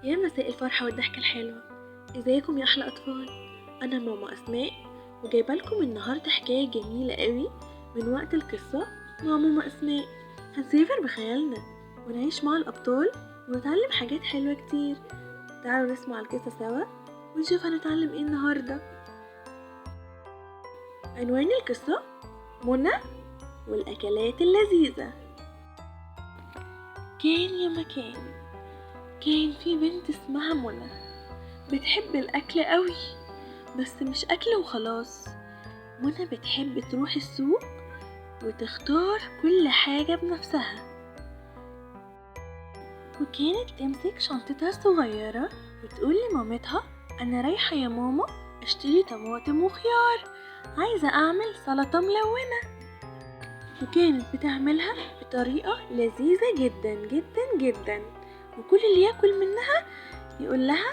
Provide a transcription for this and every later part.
يا مساء الفرحة والضحكة الحلوة، ازيكم يا احلى اطفال؟ انا ماما اسماء وجايبه لكم النهارده حكاية جميلة قوي من وقت القصة مع ماما اسماء. هنسافر بخيالنا ونعيش مع الابطال ونتعلم حاجات حلوة كتير. تعالوا نسمع القصة سوا ونشوف هنتعلم ايه النهارده. عنوان القصة منى والاكلات اللذيذة. كان يا مكان كان في بنت اسمها منى، بتحب الأكل قوي، بس مش أكل وخلاص. منى بتحب تروح السوق وتختار كل حاجة بنفسها، وكانت تمسك شنطتها الصغيرة وتقول لمامتها: أنا رايحة يا ماما اشتري طماطم وخيار، عايزة أعمل سلطة ملونة. وكانت بتعملها بطريقة لذيذة جدا جدا جدا، وكل اللي ياكل منها يقول لها: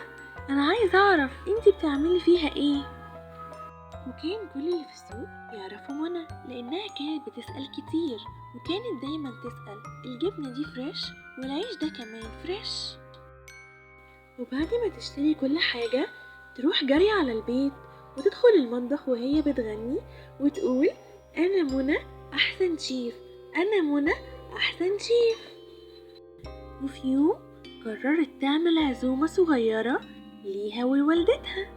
انا عايز اعرف انتي بتعملي فيها ايه. وكان كل اللي في السوق يعرفوا منى لانها كانت بتسأل كتير، وكانت دايما تسأل: الجبنة دي fresh والعيش ده كمان fresh. وبعد ما تشتري كل حاجة تروح جري على البيت وتدخل المطبخ وهي بتغني وتقول: انا منى احسن شيف، انا منى احسن شيف. وفي يوم قررت تعمل عزومة صغيرة ليها ولوالدتها.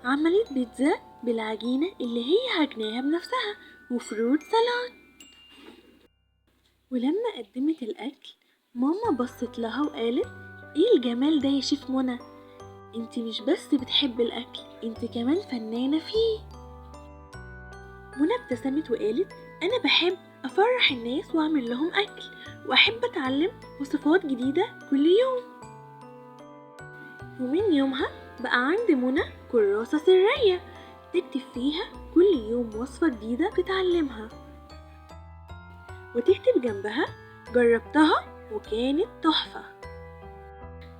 عملت بيتزا بالعجينة اللي هي عجناها بنفسها وفروت سلطة. ولما قدمت الأكل ماما بصت لها وقالت: ايه الجمال ده يا شيف منى؟ انتي مش بس بتحب الأكل، انتي كمان فنانة فيه. منى ابتسمت وقالت: أنا بحب أفرح الناس وأعمل لهم أكل، وأحب أتعلم وصفات جديدة كل يوم. ومن يومها بقى عند منى كراسة سرية تكتب فيها كل يوم وصفة جديدة بتتعلمها، وتكتب جنبها جربتها وكانت تحفة.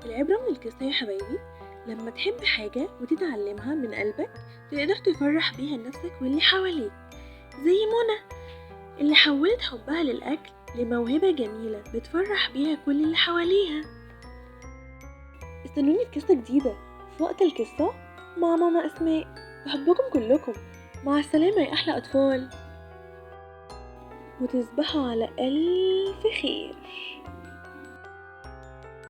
العبرة من القصة يا حبايبي: لما تحب حاجة وتتعلمها من قلبك تقدر تفرح بيها نفسك واللي حواليك، زي منى اللي حولت حبها للأكل لموهبة جميلة بتفرح بيها كل اللي حواليها. استنوني في قصة جديدة في وقت القصة مع ماما أسماء. بحبكم كلكم، مع السلامة يا أحلى أطفال، وتصبحوا على ألف خير.